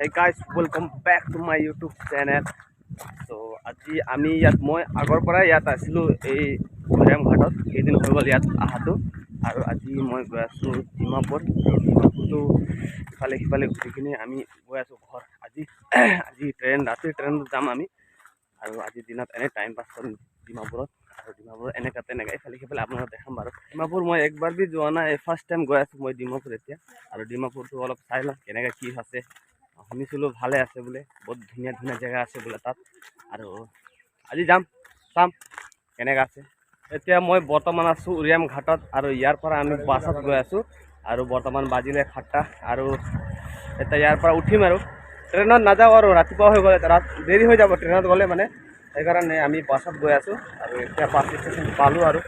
Hey guys, welcome back to my YouTube channel. So আজি আমি ইয়াত মই আগৰ পৰাই ইয়াত আছিলোঁ এই উৰিয়াম ঘাটত, কেইদিন হৈ গ'ল ইয়াত অহাটো। আৰু আজি মই গৈ আছোঁ ডিমাপুৰ। আৰু ডিমাপুৰটো ইফালে সিফালে ঘূৰি কিনে আমি গৈ আছোঁ ঘৰ। আজি আজি ট্ৰেইন, ৰাতিৰ ট্ৰেইনত যাম আমি। আৰু আজিৰ দিনত এনেই টাইম পাছ কৰিম ডিমাপুৰত। আৰু ডিমাপুৰত এনেকুৱা তেনেকুৱা ইফালে সিফালে আপোনালোক দেখাম বাৰু। ডিমাপুৰ মই একবাৰ বি যোৱা নাই, ফাৰ্ষ্ট টাইম গৈ আছোঁ মই ডিমাপুৰ এতিয়া। আৰু ডিমাপুৰটো অলপ চাই লওঁ কেনেকৈ কি আছে। শুনিছিলোঁ ভালে আছে বোলে, বহুত ধুনীয়া ধুনীয়া জেগা আছে বোলে তাত। আৰু আজি যাম, চাম কেনেকৈ আছে। এতিয়া মই বৰ্তমান আছোঁ উৰিয়াম ঘাটত আৰু ইয়াৰ পৰা আমি বাছত গৈ আছোঁ। আৰু বৰ্তমান বাজিলে 7টা। আৰু এতিয়া ইয়াৰ পৰা উঠিম আৰু ট্ৰেইনত নাযাওঁ আৰু ৰাতিপুৱা হৈ গ'লে ৰাত দেৰি হৈ যাব ট্ৰেইনত গ'লে মানে, সেইকাৰণে আমি বাছত গৈ আছোঁ। আৰু এতিয়া বাছ ষ্টেচন পালোঁ। আৰু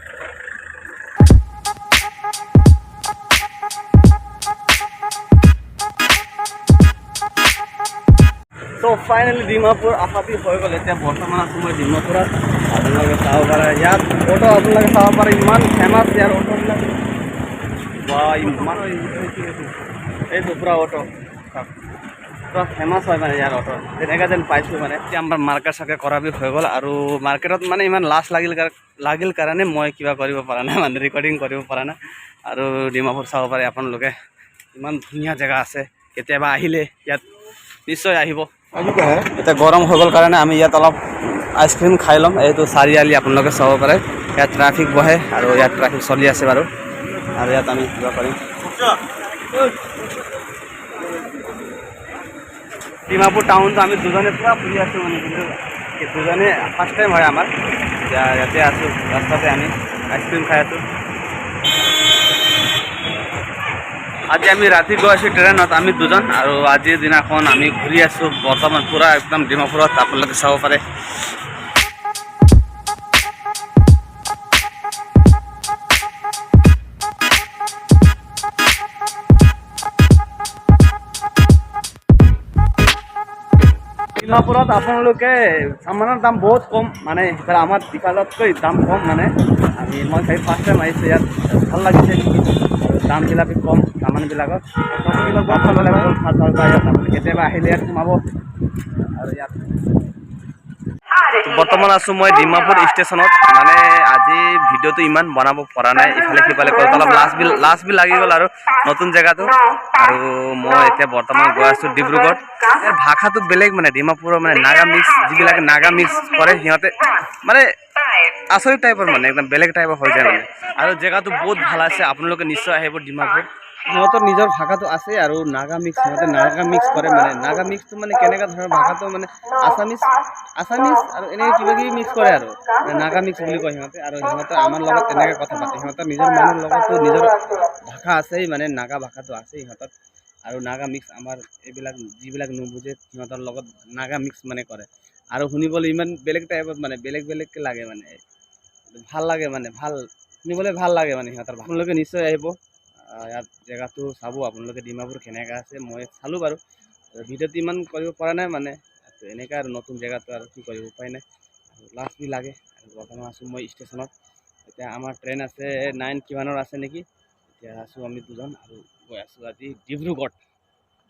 ত' ফাইনেলি ডিমাপুৰ আহাবি হৈ গ'ল। এতিয়া বৰ্তমান আছোঁ মই ডিমাপুৰত। আপোনালোকে চাব পাৰে ইয়াত অ'টো, আপোনালোকে চাব পাৰে ইমান ফেমাছ ইয়াৰ অ'টোবিলাক। বা ইমান এইটো পূৰা অ'টো পূৰা ফেমাছ হয় মানে ইয়াৰ অ'টো, তেনেকুৱা যেন পাইছোঁ মানে। এতিয়া আমাৰ মাৰ্কেট চাৰ্কেট কৰা বি হৈ গ'ল। আৰু মাৰ্কেটত মানে ইমান লাজ লাগিল কাৰণে মই কিবা কৰিব পৰা নাই, মানে ৰেকৰ্ডিং কৰিব পৰা নাই। আৰু ডিমাপুৰ চাব পাৰে আপোনালোকে, ইমান ধুনীয়া জেগা আছে। কেতিয়াবা আহিলে ইয়াত নিশ্চয় আহিব। এতিয়া গৰম হৈ গ'ল কাৰণে আমি ইয়াত অলপ আইচক্ৰীম খাই ল'ম। এইটো চাৰিআলি আপোনালোকে চাব পাৰে, ইয়াত ট্ৰাফিক বহে আৰু ইয়াত ট্ৰাফিক চলি আছে বাৰু। আৰু ইয়াত আমি কিবা কৰিম। ডিমাপুৰ টাউনটো আমি দুজনে পূৰা ফুৰি আছোঁ মানে, কিন্তু দুজনে ফাৰ্ষ্ট টাইম হয় আমাৰ। এতিয়া ইয়াতে আছোঁ ৰাস্তাতে আমি আইচক্ৰীম খাই আছোঁ। আজি আমি ৰাতি গৈ আছোঁ ট্ৰেইনত আমি দুজন। আৰু আজিৰ দিনাখন আমি ঘূৰি আছোঁ বৰ্তমান পূৰা একদম ডিমাপুৰত, আপোনালোকে চাব পাৰে। ডিমাপুৰত আপোনালোকে চামানৰ দাম বহুত কম, মানে সিফালে আমাৰ ইফালতকৈ দাম কম মানে। আমি মই চাই ফাৰ্ষ্ট টাইম আহিছোঁ ইয়াত, ভাল লাগিছে। দামবিলাক কম সামানবিলাকৰ, কাপোৰবিলাক বহুত ভাল ভাল পায় ইয়াত। আপুনি কেতিয়াবা আহিলে ইয়াত সোমাব। আৰু ইয়াত বৰ্তমান আছোঁ মই ডিমাপুৰ ষ্টেচনত। মানে আজি ভিডিঅ'টো ইমান বনাব পৰা নাই, ইফালে সিফালে কৰোঁতে অলপ লাজ বি লাগি গ'ল আৰু নতুন জেগাটো। আৰু মই এতিয়া বৰ্তমান গৈ আছোঁ ডিব্ৰুগড়। ইয়াৰ ভাষাটো বেলেগ মানে, ডিমাপুৰৰ মানে নাগা মিক্স, যিবিলাকে নাগা মিক্স কৰে সিহঁতে মানে আচৰিত টাইপৰ মানে একদম বেলেগ টাইপৰ হৈ যায় মানে। আৰু জেগাটো বহুত ভাল আছে, আপোনালোকে নিশ্চয় আহিব ডিমাপুৰ। সিহঁতৰ নিজৰ ভাষাটো আছে আৰু নাগা মিক্স, সিহঁতে নাগা মিক্স কৰে মানে। নাগা মিক্সটো মানে কেনেকুৱা ধৰণৰ ভাষাটো মানে আছামিজ আৰু এনেকৈ কিবা কিবি মিক্স কৰে আৰু নাগা মিক্স বুলি কয় সিহঁতে। আৰু সিহঁতে আমাৰ লগত তেনেকৈ কথা পাতে, সিহঁতৰ নিজৰ মানুহৰ লগতো নিজৰ ভাষা আছেই মানে, নাগা ভাষাটো আছেই সিহঁতৰ। আৰু নাগা মিক্স আমাৰ এইবিলাক যিবিলাক নুবুজে সিহঁতৰ লগত নাগা মিক্স মানে কৰে। আৰু শুনিবলৈ ইমান বেলেগ টাইপত মানে বেলেগ বেলেগকৈ লাগে মানে, ভাল লাগে মানে, ভাল শুনিবলৈ ভাল লাগে মানে সিহঁতৰ। আপোনালোকে নিশ্চয় আহিব ইয়াত, জেগাটো চাব আপোনালোকে ডিমাপুৰ কেনেকুৱা আছে। মই চালোঁ বাৰু, ভিডিঅ'টো ইমান কৰিব পৰা নাই মানে, এনেকুৱা আৰু নতুন জেগাটো আৰু কি কৰিব উপায় নাই, আৰু লাজ বি লাগে। আৰু বৰ্তমান আছোঁ মই ষ্টেচনত। এতিয়া আমাৰ ট্ৰেইন আছে 9 কিমানৰ আছে নেকি। এতিয়া আছোঁ আমি দুজন আৰু গৈ আছোঁ আজি ডিব্ৰুগড়।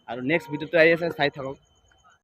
আৰু নেক্সট ভিডিঅ'টো আহি আছে, চাই থাকক।